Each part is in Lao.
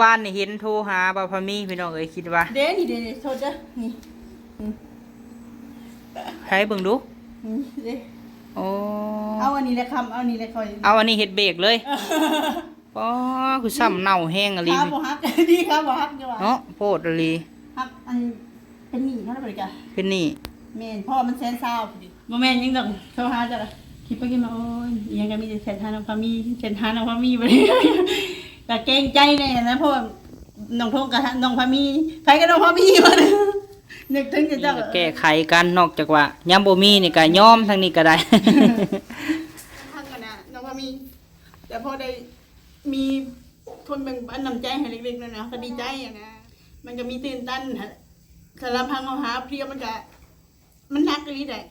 ວານນີ້ເຫັນໂທຫາບ່າວພາມີ ພີ່ນ້ອງເອີຍ ຄິດວ່າ ເດ້ ນີ້ເດ້ ໂທດເດີ ນີ້ ໃຫ້ເບິ່ງດູ ນີ້ເດ້ ໂອ້ ເອົາອັນນີ້ແຫຼະຄຳ ເອົາອັນນີ້ແຫຼະຂ້ອຍ ເອົາອັນນີ້ເຮັດເບຣກເລີຍ ອໍ ຄືຊ້ຳເນົ່າແຮງອີ່ຫຼີ ຂາບໍ່ຫັກ ດີຂາບໍ່ຫັກຢູ່ວ່າ ເນາະ ໂພດອີ່ຫຼີ ຫັກອັນ ເປັນໜີ້ເຂົາແລ້ວບັດນີ້ກະ ເປັນໜີ້ ແມ່ນ ເພາະວ່າມັນແສນຊາວພໍດີ ບໍ່ແມ່ນຫຍັງດອກ ໂທຫາເຈົ້າລະ ຄິດໄປຄິດມາ ໂອ້ຍ ອີ່ຫຍັງກະມີແຕ່ແຊັດຫານ້ອງພາມີ ແຊັດຫານ້ອງພາມີບັດນີ້ ກະເກງໃຈແດ່ຫັ້ນນະ ເພາະວ່ານ້ອງທົງກະນ້ອງພາມີ ໃຜກະນ້ອງພາມີບັດນີ້ ນຶກເຖິງແຕ່ເຈົ້າ ແກ້ໄຂກັນ ນອກຈາກວ່າຍາມບໍ່ມີນີ້ກະຍອມທາງນີ້ກະໄດ້ ທາງອັນນະ ນ້ອງພາມີ ແຕ່ພໍໄດ້ມີຄົນແບ່ງປັນນ້ຳໃຈໃຫ້ເລັກໆນ້ອຍໆ ເຮົາກະດີໃຈຫັ້ນນະ ມັນກະມີຕື່ນຕັນຫັ້ນ ສຳລັບທາງເຮົາຫາເພຍມັນກະ ມັນໜັກອີ່ຫຼີໃດ໋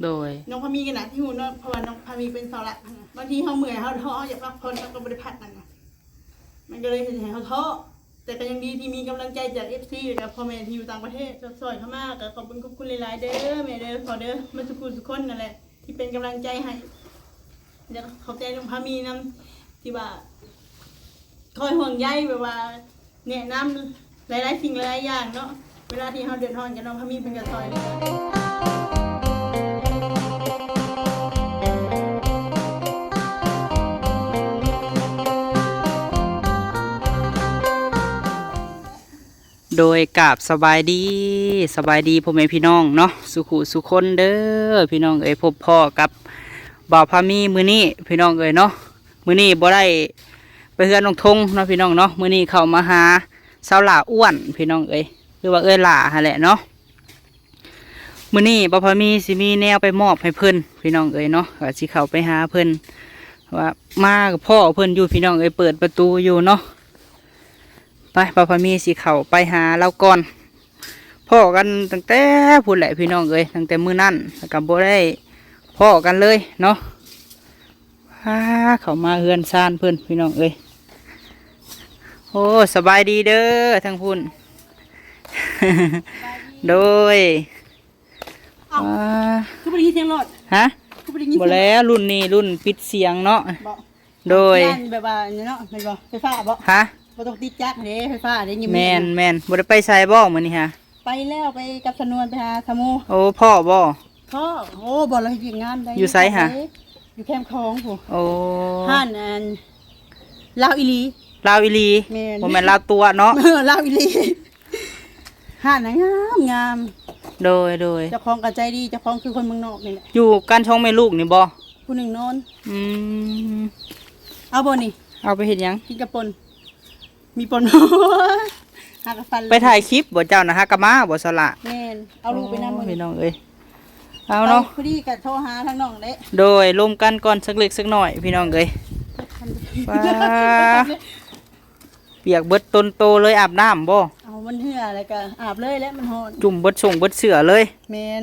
ໂດຍ ນ້ອງພາມີກະໜ້າທີ່ຮູ້ເນາະ ເພາະວ່ານ້ອງພາມີເປັນເສົາຫຼັກຫັ້ນນະ ບາງທີເຮົາເມື່ອຍ ເຮົາທໍ້ ເຮົາຢາກພັກຜ່ອນ ເຮົາກະບໍ່ໄດ້ພັກຫັ້ນນະ ມັນກະເລີຍເຮັດໃຫ້ເຮົາທໍ້ ແຕ່ກະຍັງດີທີ່ມີກຳລັງໃຈຈາກເອັຟຊີ ແລະກະພໍ່ແມ່ທີ່ຢູ່ຕ່າງປະເທດ ຊ່ອຍເຂົ້າມາ ກະຂອບບຸນຂອບຄຸນຫຼາຍໆເດີ ແມ່ເດີ ພໍ່ເດີ ໝົດທຸກຜູ້ທຸກຄົນນັ້ນແຫຼະ ທີ່ເປັນກຳລັງໃຈໃຫ້ ແລະກະຂອບໃຈນ້ອງພາມີນຳ ທີ່ວ່າ ຄອຍຫ່ວງໃຍ ແບບວ່າແນະນຳຫຼາຍໆສິ່ງຫຼາຍໆຢ່າງເນາະ ເວລາທີ່ເຮົາເດືອດຮ້ອນກະນ້ອງພາມີເພິ່ນກະຊ່ອຍເຫຼືອ ໂດຍກາບສະບາຍດີ ສະບາຍດີພໍ່ແມ່ພີ່ນ້ອງເນາະ ສູ່ຄູ່ສູ່ຄົນເດີ ພີ່ນ້ອງເອີຍ ພົບພໍ້ກັບບ່າວພາມີມື້ນີ້ ພີ່ນ້ອງເອີຍເນາະ ມື້ນີ້ບໍ່ໄດ້ໄປເຮືອນນ້ອງທົງເນາະ ພີ່ນ້ອງເນາະ ມື້ນີ້ເຂົ້າມາຫາສາວຫຼ້າອ້ວນ ພີ່ນ້ອງເອີຍ ຫຼືວ່າເອື້ອຍຫຼ້າຫັ້ນແຫຼະເນາະ ມື້ນີ້ບ່າວພາມີຊິມີແນວໄປມອບໃຫ້ເພິ່ນ ພີ່ນ້ອງເອີຍເນາະ ກະຊິເຂົ້າໄປຫາເພິ່ນ ວ່າມາກະພໍ້ເພິ່ນຢູ່ ພີ່ນ້ອງເອີຍ ເປີດປະຕູຢູ່ເນາະ ໄປ ບ່າວພາມີຊິເຂົ້າໄປຫາລາວກ່ອນ ພໍ້ກັນຕັ້ງແຕ່ພຸ້ນແຫຼະ ພີ່ນ້ອງເອີຍ ຕັ້ງແຕ່ມື້ນັ້ນ ລະກະບໍ່ໄດ້ພໍ້ກັນເລີຍເນາະ ພາເຂົ້າມາເຮືອນຊານເພິ່ນ ພີ່ນ້ອງເອີຍ ໂອ້ ສະບາຍດີເດີ ທາງພຸ້ນ ໂດຍ ເອົ້າ ອ່າ ຄືບໍ່ໄດ້ຍິນສຽງລົດ ຮະ ຄືບໍ່ໄດ້ຍິນ ບໍ່ແລ້ວ ລຸ້ນນີ້ລຸ້ນປິດສຽງເນາະ ບໍ່ ໂດຍ ຢ້ານແບບວ່າອັນນີ້ເນາະ ແມ່ນບໍ່ ໄຟຟ້າບໍ່ ຮະ ບໍ່ຕ້ອງຕິດຈັກເດ້ ໄຟຟ້າເດ້ ຍິ້ມໆ ແມ່ນໆ ບໍ່ໄດ້ໄປໃສບໍ່ມື້ນີ້ຫະ ໄປແລ້ວ ໄປກັບສະນວນ ໄປຫາສາວໂມ ໂອ້ ພໍ້ບໍ່ ພໍ້ ໂອ້ ບໍ່ ລາວເຮັດວຽກງານໄດ້ ຢູ່ໃສຫະ ຢູ່ແຄມຂອງພຸ້ນ ໂອ້ ຮ້ານອັນ ລາວອີ່ຫຼີ ລາວອີ່ຫຼີ ແມ່ນ ບໍ່ແມ່ນລາວຕົວະເນາະ ເອີ ລາວອີ່ຫຼີ ຮ້ານນະງາມໆ ໂດຍໆ ເຈົ້າຂອງກະໃຈດີ ເຈົ້າຂອງຄືຄົນເມືອງນອກນີ້ແຫຼະ ຢູ່ກັນສອງແມ່ລູກນີ້ບໍ່ ຜູ້ໜຶ່ງນອນ ອືມ ເອົາບໍ່ນີ້ ເອົາໄປເຮັດຫຍັງ ກິນກັບປົ່ນ ມີປົ່ນ ຫາກະຟັນ ໄປຖ່າຍຄລິບບໍ່ເຈົ້ານະ ຫາກະມາບໍ່ສະຫຼະ ແມ່ນ ເອົາລູກໄປນຳ ໂອ້ ມື້ນີ້ ພີ່ນ້ອງເອີຍ ເອົາເນາະ ພໍດີກະໂທຫາທາງນ້ອງເດ້ ໂດຍ ລົມກັນກ່ອນສັກເລັກສັກນ້ອຍ ພີ່ນ້ອງເອີຍ ປາ ປຽກເບິດຕົນໂຕເລີຍ ອາບນ້ຳບໍ່ ເອົາມັນເຫື່ອແລ້ວກະອາບເລີຍແຫຼະ ມັນຮ້ອນ ຈຸ່ມເບິດສົ່ງເບິດເສື້ອເລີຍ ແມ່ນ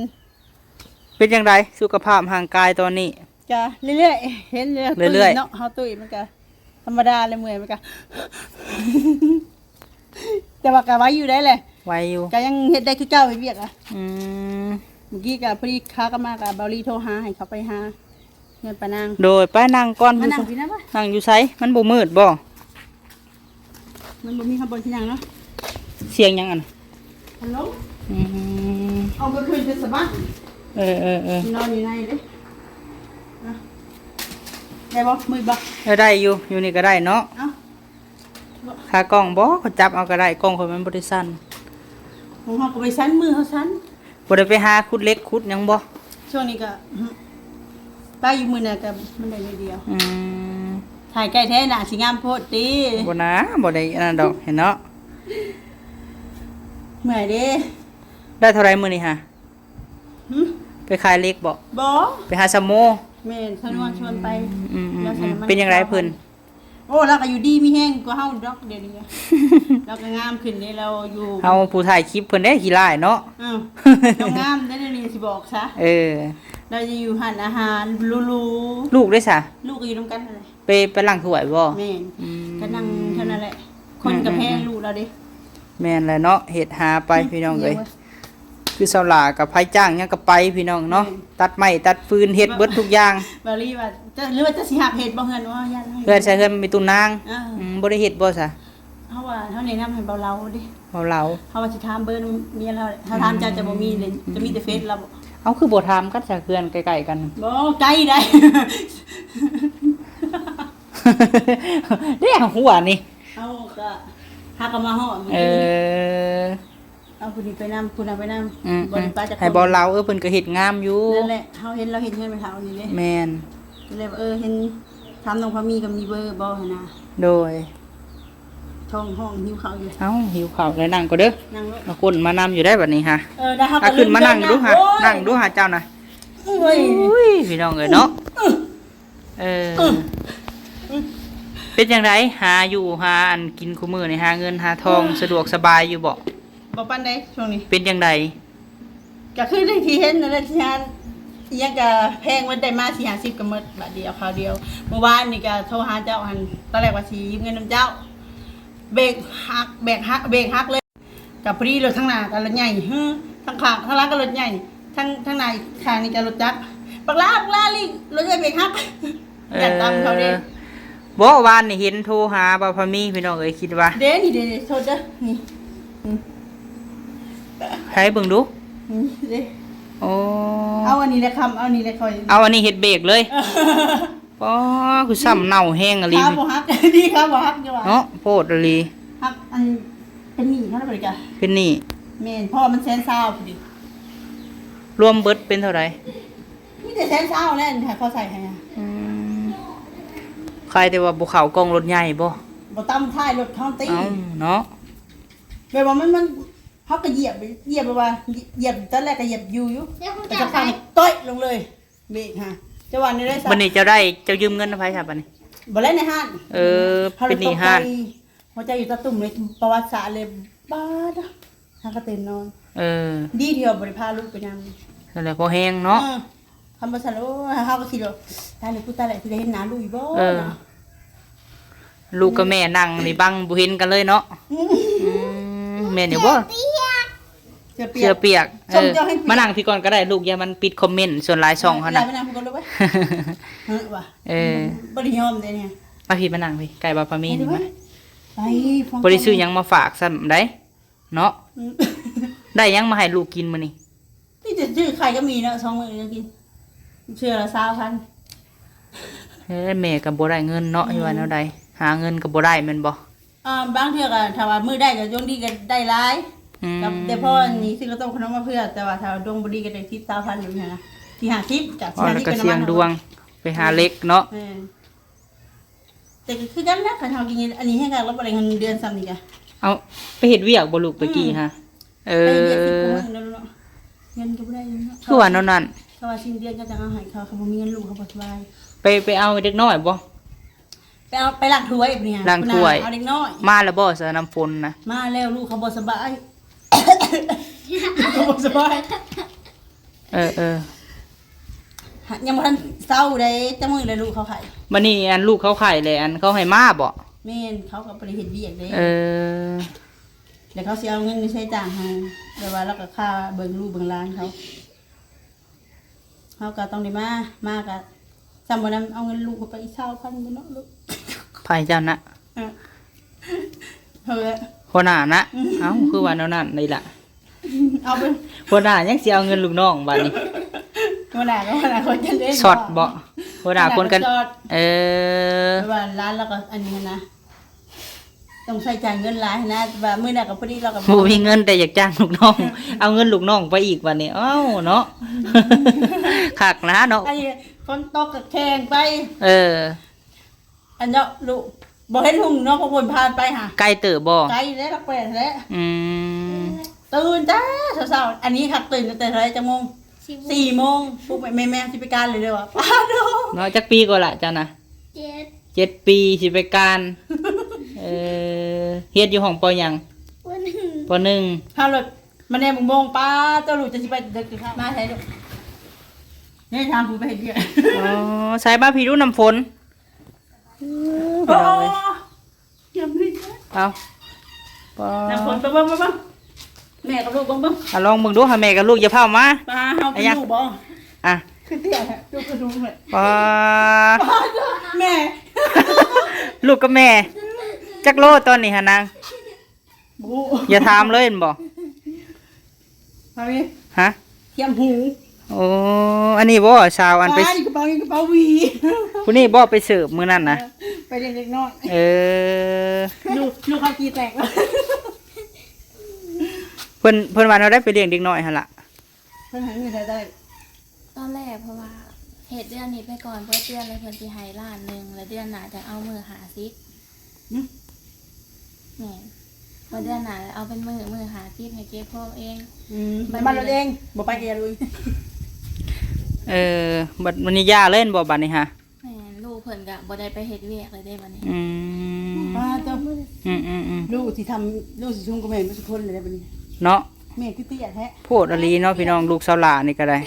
ເປັນຈັ່ງໃດສຸຂະພາບຮ່າງກາຍຕອນນີ້ ກະເລື້ອຍໆ ເຫັນເລື່ອຍໆ ເລື້ອຍໆ ເນາະ ເຮົາຕຸ້ຍມັນກະທຳມະດາແຫຼະ ເມື່ອຍມັນກະ ແຕ່ວ່າກະໄວຢູ່ໄດ໋ແຫຼະ ໄວຢູ່ ກະຍັງເຮັດໄດ້ຄືເກົ່າ ເຮັດວຽກອະ ອືມ ມື້ກີ້ກະພໍດີຂາກັບມາກະ ບ່າວລີໂທຫາໃຫ້ເຂົາໄປຫາເຮືອນປ້ານາງ ໂດຍ ໄປນັ່ງກ່ອນ ມານັ່ງພີ້ນະ ນັ່ງຢູ່ໃສ ມັນບໍ່ມືດບໍ່ ມັນບໍ່ມີຄຳບ່ອນຊິຫຍັງເນາະ ສຽງຫຍັງອັນ ຮັນໂຫຼ ອືມ ເອົາການຄືນເປັນສະບາຍ ເອີໆໆ ນອນຢູ່ໃນເດ້ ນະ ໄດ້ບໍ່ ມືດບໍ່ ເອີ ໄດ້ຢູ່ ຢູ່ນີ້ກະໄດ້ເນາະ ເອົ້າ ຂາກ້ອງບໍ່ ເຂົາຈັບເອົາກະໄດ້ ກ້ອງຂ້ອຍມັນບໍ່ໄດ້ສັ່ນ ຂອງເຮົາກະບໍ່ໄດ້ສັ່ນ ມືເຮົາສັ່ນ ບໍ່ໄດ້ໄປຫາຂຸດເຫຼັກຂຸດຫຍັງບໍ່ ຊ່ວງນີ້ກະ ໄປຢູ່ມື້ນັ້ນກະມັນໄດ້ໜ້ອຍດຽວ ອືມ ຖ່າຍໃກ້ແທ້ໜ້າຊິງາມໂພດຕິ ບໍ່ນາ ບໍ່ໄດ້ອັນນັ້ນດອກ ເຫັນເນາະ ເມື່ອຍເດ້ ໄດ້ເທົ່າໃດມື້ນີ້ຫະ ຫື ໄປຂາຍເຫຼັກບໍ່ ບໍ່ ໄປຫາສາວໂມ ແມ່ນ ສາວໂມຊວນໄປ ອືມໆໆ ເປັນຈັ່ງໃດເພິ່ນ ໂອ້ ລາວກະຢູ່ດີມີແຮງກວ່າເຮົາດອກດຽວນີ້ ລາວກະງາມຂຶ້ນເດ້ ລາວຢູ່ ເຮົາຜູ້ຖ່າຍຄລິບເພິ່ນເດ້ຂີ້ລ້າຍເນາະ ເອີ ລາວງາມເດ້ດຽວນີ້ ຊິບອກຊະ ເອີ ລາວຈະຢູ່ຮ້ານອາຫານຫຼູໆ ລູກເດ້ຊະ ລູກກະຢູ່ນຳກັນຫັ້ນແຫຼະ ໄປ ໄປລ້າງຖ້ວຍບໍ່ ແມ່ນ ອືມ ກະນັ່ງເທົ່ານັ້ນແຫຼະ ຄົນກະແພງ ອືມໆໆ ລູກລາວເດ້ ແມ່ນແຫຼະເນາະ ເຮັດຫາໄປ ອືມ ພີ່ນ້ອງເອີຍ ເອີ ຄືສາວຫຼ້າກະໃຜຈ້າງຫຍັງກະໄປ ພີ່ນ້ອງເນາະ ແມ່ນ ຕັດໄມ້ຕັດຟືນ ເຮັດເບິດທຸກຢ່າງ ບ່າວລີວ່າ ເຈົ້າ ຫຼືວ່າເຈົ້າຊິຮັບເຮັດບໍ່ ເຮືອນ ໂອ້ ຢ້ານ ເຮືອນໃສ ເຮືອນແມ່ຕູ້ນາງ ເອີ ອືມ ບໍ່ໄດ້ເຮັດບໍ່ຊະ ເຮົາວ່າເຮົາແນະນຳໃຫ້ເບົາເລົາເດ້. ເບົາເລົາ ເຮົາວ່າຊິຖາມເບີນຳເມຍລາວ ຖ້າຖາມເຈົ້າຈະບໍ່ມີເລີຍ ຈະມີແຕ່ເຟສລາວ. ເອົາ ຄືບໍ່ຖາມກັນຊະ ເຮືອນໃກ້ໆກັນ. ບໍ່ ໄກໄດ໋ ເດ້ ຫົວນີ້. ເຮົາກໍ ຫາກໍມາຮອດ. ເອີ ເອົາຜູ້ນີ້ໄປນຳ ຜູ້ນັ້ນໄປນຳ. ອືມ ບໍ່ໄດ້ປະຈັກຄົນ ໃຫ້ເບົາເລົາ. ເອີ ເພິ່ນກໍເຮັດງາມຢູ່. ນັ້ນແຫຼະ ເຮົາເຫັນລາວເຮັດເຮືອນແມ່ເຖົ້ານີ້ເດ້. ແມ່ນ ກໍເລີຍວ່າ ເອີ ເຫັນ ຖາມນ້ອງພາມີກໍມີເບີບໍ່ຫັ້ນນະ. ໂດຍ ທ້ອງຮ້ອງຫິວເຂົ້າຢູ່. ເອົ້າ ຫິວເຂົ້າແລ້ວ ນັ່ງກ່ອນເດີ. ນັ່ງໂລດ ມາຄົນມານຳຢູ່ໄດ້ບັດນີ້ຫາ. ເອີ ແລ້ວເຮົາກໍ ຂຶ້ນມານັ່ງຢູ່ດູຫາ. ໂອ້ຍ ນັ່ງດູຫາເຈົ້ານະ. ໂອ້ຍ ໂອ້ຍ ພີ່ນ້ອງເອີຍເນາະ. ເອີ ເປັນຈັ່ງໃດ ຫາຢູ່ຫາອັນກິນຄູ່ມື້ນີ້ ຫາເງິນຫາທອງ ສະດວກສະບາຍຢູ່ບໍ່? ບໍ່ປານໃດຊ່ວງນີ້. ເປັນຈັ່ງໃດ? ກໍຄືທີ່ເຫັນນັ້ນແຫຼະ ທີ່ຫາ ອີ່ຫຍັງກໍແພງໝົດ ໄດ້ມາສີ່ຫ້າສິບກໍໝົດບາດດຽວຄາວດຽວ. ມື້ວານນີ້ກໍໂທຫາເຈົ້າຫັ້ນ ຕອນແລກວ່າຊິຢືມເງິນນຳເຈົ້າ ເບຣກຫັກ ເບຣກຫັກ ເບຣກຫັກເລີຍ. ກໍພໍດີລົດທາງໜ້າກໍລົດໃຫຍ່ ທາງຂ້າງ ທາງຫຼັງກໍລົດໃຫຍ່ ທາງ ທາງໜ້າຂ້າງນີ້ກໍລົດຈັກ. ບັກຫຼ້າ ບັກຫຼ້າ ຫຼີກ ລົດໃຫຍ່ເບຣກຫັກ. ເອີ ຢ້ານຕຳເຂົາເດ້. ບໍ່ ວານນີ້ເຫັນໂທຫາບ່າວພາມີ ພີ່ນ້ອງເອີຍ ຄິດວ່າ ເດ້ ນີ້ເດ້ ໂທດເດີ ນີ້ ໃຫ້ເບິ່ງດູ. ນີ້ເດ້. ໂອ້ ເອົາອັນນີ້ແຫຼະຄຳ ເອົານີ້ແຫຼະຂ້ອຍ ເອົາອັນນີ້ເຮັດເບຣກເລີຍ. ອໍ ຄືຊ້ຳເນົ່າແຮງອີ່ຫຼີ. ຂາບໍ່ຫັກ ດີຂາບໍ່ຫັກຢູ່ວ່າ ເນາະ ໂພດອີ່ຫຼີ. ຫັກ ອັນ ເປັນໜີ້ເຂົານະ ເປັນໜີ້. ແມ່ນ ເພາະວ່າມັນແສນຊາວພໍດີ. ລວມເບິດເປັນເທົ່າໃດ? ມີແຕ່ແສນຊາວແຫຼະ ໃຫ້ເຂົາໃສ່ໃຫ້. ອືມ ຂາຍແຕ່ວ່າບໍ່ເຂົ້າກ່ອງລົດໃຫຍ່ບໍ່? ບໍ່ຕຳທ້າຍລົດເຂົາຕິ. ເອົ້າ ເນາະ ແບບວ່າມັນ ມັນ ເຮົາກໍຢຽບ ຢຽບແບບວ່າ ຢຽບຕອນແລກກໍຢຽບຢູ່ ຢູ່ ແຕ່ສັກພັກຕ່ອຍລົງເລີຍ ເບຣກຫາ. ຈະວ່າແນວໃດຊະ? ບັດນີ້ເຈົ້າໄດ້ ເຈົ້າຢືມເງິນນຳໃຜຊະບັດນີ້? ບໍ່ແລ້ວໃນຮ້ານ. ເອີ ເປັນໜີ້ຮ້ານ. ຫົວໃຈຢູ່ຕາຕຸ່ມເລີຍ ປະຫວັດສາດເລີຍ ບາດ ຫາກະຕື່ນນອນ. ເອີ ດີທີ່ວ່າບໍ່ໄດ້ພາລູກໄປນຳ ນັ້ນແຫຼະ ພໍແຮງເນາະ. ເອີ ຄຳວ່າຊັ້ນ ໂອ້ຍ ເຮົາກໍຄິດວ່າ ຕາຍແລ້ວ ກູຕາຍແລ້ວ ຊິໄດ້ເຫັນໜ້າລູກອີກບໍ່? ເອີ ເນາະ ລູກກັບແມ່ນັ່ງນີ້ບັງບໍ່ເຫັນກັນເລີຍເນາະ. ອືມ ອືມ ແມ່ນຢູ່ບໍ່? ເສື້ອປຽກ ເສື້ອປຽກ. ເອີ ມານັ່ງພີ້ກ່ອນກໍໄດ້ລູກ ຢ່າມັນປິດຄອມເມັນ ສ່ວນຫຼາຍຊ່ອງເຮົານະ. ໄປນັ່ງພີ້ກ່ອນລູກເອີຍ. ເອີ ບໍ່ໄດ້ຍອມເດ້ນີ້. ມາພີ້ ມານັ່ງພີ້ ໃກ້ບ່າວພາມີນີ້ມາ. ບໍ່ໄດ້ຊື້ຫຍັງມາຝາກຊ້ຳໃດ. ເນາະ. ອືມ ໄດ້ຫຍັງມາໃຫ້ລູກກິນມື້ນີ້? ມີແຕ່ຊື້ໄຂ່ກັບໝີ່ເນາະ ສອງມື້ນີ້ກິນ ເທື່ອລະຊາວພັນ. ເອີ ແມ່ກໍບໍ່ໄດ້ເງິນເນາະ. ອືມ ຊິວ່າແນວໃດ ຫາເງິນກໍບໍ່ໄດ້ແມ່ນບໍ່? ອ່າ ບາງເທື່ອກໍຖ້າວ່າມື້ໃດກໍດວງດີກໍໄດ້ຫຼາຍ. ອືມ ກໍໄດ້ພໍນີ້ຊື້ເຂົ້າຕົ້ມຂະໜົມມາເພື່ອ ແຕ່ວ່າຖ້າວ່າດວງບໍ່ດີກໍໄດ້ສິບ ຊາວພັນ ແບບນີ້ນະ ສີ່ຫ້າສິບ ກໍ ອໍ ສີ່ຫ້າສິບ ກໍສ່ຽງດວງ ໄປຫາເຫຼັກເນາະ. ແມ່ນ. ແຕ່ກໍຄືກັນແຫຼະ ຄັນເຮົາກິນອັນນີ້ແຮງຄັກ ເຮົາບໍ່ໄດ້ເງິນເດືອນຊ້ຳນີ້ກະ. ເອົາ ໄປເຮັດວຽກບໍ່ລູກແຕ່ກີ້ຫາ? ອືມ ເອີ ໄປເຮັດວຽກສິບກວ່າມື້ແລ້ວເນາະ ເງິນກໍບໍ່ໄດ້ເນາະ. ຄືວ່າແນວນັ້ນ ເຂົາວ່າສິ້ນເດືອນເຂົາຈະເອົາໃຫ້ ເຂົາ ເຂົາບໍ່ມີເງິນ ລູກເຂົາບໍ່ສະບາຍ. ໄປ ໄປເອົາເດັກນ້ອຍບໍ່? ໄປເອົາ ໄປລ້າງຖ້ວຍ ບັດນີ້ ລ້າງຖ້ວຍ ເອົາເດັກນ້ອຍ. ມາແລ້ວບໍ່ ສະ ນ້ຳຝົນນະ? ມາແລ້ວ ລູກເຂົາບໍ່ສະບາຍ ລູກເຂົາບໍ່ສະບາຍ. ເອີ ເອີ ຍັງບໍ່ທັນເຊົາເດ້ ຈັກມື້ແລ້ວລູກເຂົາໄຂ້. ບັດນີ້ອັນລູກເຂົາໄຂ້ແລ້ວ ອັນເຂົາໃຫ້ມາບໍ່? ແມ່ນ ເຂົາກໍບໍ່ໄດ້ເຮັດວຽກເດ້. ເອີ ແລ້ວເຂົາຊິເອົາເງິນຢູ່ໃສຈ້າງໃຫ້ ແບບວ່າລາວກໍຄ່າເບິ່ງລູກເບິ່ງຫຼານເຂົາ. ເຮົາກໍຕ້ອງໄດ້ມາ ມາກໍ ຊ້ຳບໍ່ນຳ ເອົາເງິນລູກເຂົາໄປຊາວພັນພຸ້ນເນາະລູກ. ໃຜເຈົ້ານະ? ເອີ ເອີ ຫົວໜ້ານະ. ອືມ ເອົ້າ ຄືວ່າແນວນັ້ນນີ້ລະ. ເອົາໄປ ຫົວໜ້າຍັງຊິເອົາເງິນລູກນ້ອງບາດນີ້. ຫົວໜ້າກໍຫົວໜ້າຄົນກັນເອງ ຊັອດບໍ່? ຫົວໜ້າຄົນກັນ ຫົວໜ້າກໍຊັອດ. ເອີ ແບບວ່າຫຼານລາວກໍອັນນີ້ຫັ້ນນະ ຕ້ອງໃຊ້ຈ່າຍເງິນຫຼາຍຫັ້ນນະ ວ່າມື້ນັ້ນກໍພໍດີລາວກໍບໍ່ມີເງິນ ແຕ່ຢາກຈ້າງລູກນ້ອງ ເອົາເງິນລູກນ້ອງໄປອີກບາດນີ້. ເອົ້າ ເນາະ ຄັກນະເນາະ. ອັນນີ້ຝົນຕົກກໍແຂ່ງໄປ. ເອີ ອັນເນາະ ລູກ ບໍ່ເຫັນຫຸ່ງເນາະ ພວກເພິ່ນຜ່ານໄປຫາ. ໄກເຕີບບໍ່? ໄກແຫຼະ ຫຼັກແປດແຫຼະ. ອືມ ຕື່ນແຕ່ເຊົ້າໆ ອັນນີ້ຄັກ ຕື່ນຕັ້ງແຕ່ເທົ່າໃດ ຈັກໂມງ? ສີ່ໂມງ ສີ່ໂມງ ປຸກແມ່ ແມ່ຊິໄປການເລີຍເດີວ່າ. ປາດໂທ້ ເນາະ ຈັກປີກໍລະເຈົ້ານະ? ເຈັດ ເຈັດປີ ຊິໄປການ. ເອີ ຮຽນຢູ່ຫ້ອງ ປໍ ຫຍັງ? ປໍໜຶ່ງ ປໍໜຶ່ງ. ເຮົາລະມາແນມໂມງ ປາດໂທ້ ລູກຈະຊິໄປເດີກ ມາໃສລູກ? ນີ້ທາງຜູ້ໄປເຮັດວຽກ. ອໍ ໃສ່ມາພີ້ດູ ນ້ຳຝົນ. ອື ພີ່ນ້ອງເອີຍ ໂອ້ ເອົາ ປາ ນ້ຳຝົນ ເບິ່ງ ເບິ່ງ ເບິ່ງ ເບິ່ງ ແມ່ກັບລູກ ເບິ່ງ ເບິ່ງ. ອາ ລອງເບິ່ງດູ ຫາແມ່ກັບລູກ ຢ່າພ້າວມາ. ປາ ເຮົາເປັນລູກບໍ່? ອາ ຄືເຕ້ຍແທ້ ລູກກະດູກແຫຼະ. ປາ ແມ່ ລູກກັບແມ່. ຈັກໂລຕອນນີ້ຫານາງ? ບໍ່ຮູ້ ຢ່າຖາມເລີຍແມ່ນບໍ່? ເອົາເດ້ ຮະ? ທຽມຫູ. ໂອ້ ອັນນີ້ບໍ່ສາວ ອັນໄປ ປາ ຢູ່ກະເປົາ ຢູ່ກະເປົາຫວີ. ຜູ້ນີ້ບໍ່ໄປເສີບມື້ນັ້ນນະ? ເອີ ໄປລ້ຽງເດັກນ້ອຍ. ເອີ ລູກ ລູກເຂົາຂີ້ແຕກ. ເພິ່ນ ເພິ່ນວ່າແນວໃດໄປລ້ຽງເດັກນ້ອຍຫັ້ນລະ? ເພິ່ນໃຫ້ເງິນເທົ່າໃດ? ຕອນແລກເພິ່ນວ່າເຮັດເດືອນນີ້ໄປກ່ອນ ເບິດເດືອນແລ້ວເພິ່ນຊິໃຫ້ລ້ານໜຶ່ງ ແລ້ວເດືອນໜ້າຈັ່ງເອົາມື້ຫ້າສິບ. ຫື? ແມ່ນ ວ່າເດືອນໜ້າເອົາເປັນມື້ ມື້ຫ້າສິບໃຫ້ເກັບໂຮມເອງ. ອືມ ບັດນີ້ ມາລົດເອງ ບໍ່ໄປກະຢ່າລຸຍ. ເອີ ບັດ ບັດນີ້ຢ່າເລີຍແມ່ນບໍ່ບັດນີ້ຫາ? ແມ່ນ ລູກເພິ່ນກະບໍ່ໄດ້ໄປເຮັດວຽກເລີຍເດ້ບັດນີ້. ອືມ ປາໂຕ ອືມໆໆ ລູກຊິທຳ ລູກຊິຊຸມກະແມ່ນເບິດທຸກຄົນເລີຍເດ້ບັດນີ້ເນາະ. ແມ່ຄືເຕ້ຍແທ້ ໂພດອີ່ຫຼີເນາະພີ່ນ້ອງ ລູກສາວຫຼ້ານີ້ກະໄດ້.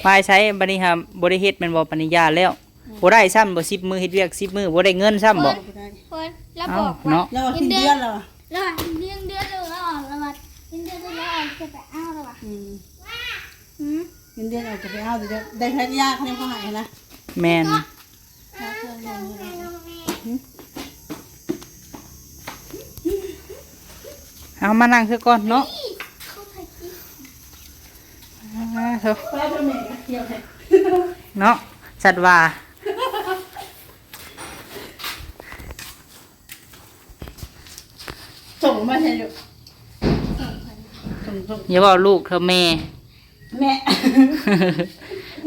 ໄປໃສບັດນີ້ຫາ ບໍ່ໄດ້ເຮັດແມ່ນບໍ່? ບັດນີ້ຢ່າແລ້ວ ບໍ່ໄດ້ຊ້ຳບໍ່ ສິບມື້ ເຮັດວຽກສິບມື້ ບໍ່ໄດ້ເງິນຊ້ຳບໍ່? ບໍ່ໄດ້ ເພິ່ນລະບອກວ່າ ເນາະ ລະວ່າສິ້ນເດືອນລະວ່າ ລະວ່າສິ້ນເດືອນ ລະວ່າເງິນເດືອນລະອອກ ລະວ່າຈະໄປເອົາລະວ່າ. ອືມ ຫື? ເງິນເດືອນອອກກະໄປເອົາ ໄດ້ ໄດ້ພັນຍາ ຄັນເຂົາໃຫ້ນະ. ແມ່ນ ຫຶ? ເອົາມານັ່ງຄືກ່ອນເນາະ. ອ່າ ໂທ້ ເນາະ ສັດວ່າ ສົ່ງມາໃຫ້ລູກ ສົ່ງ ສົ່ງ ຢ່າເວົ້າລູກເທື່ອແມ່ ແມ່.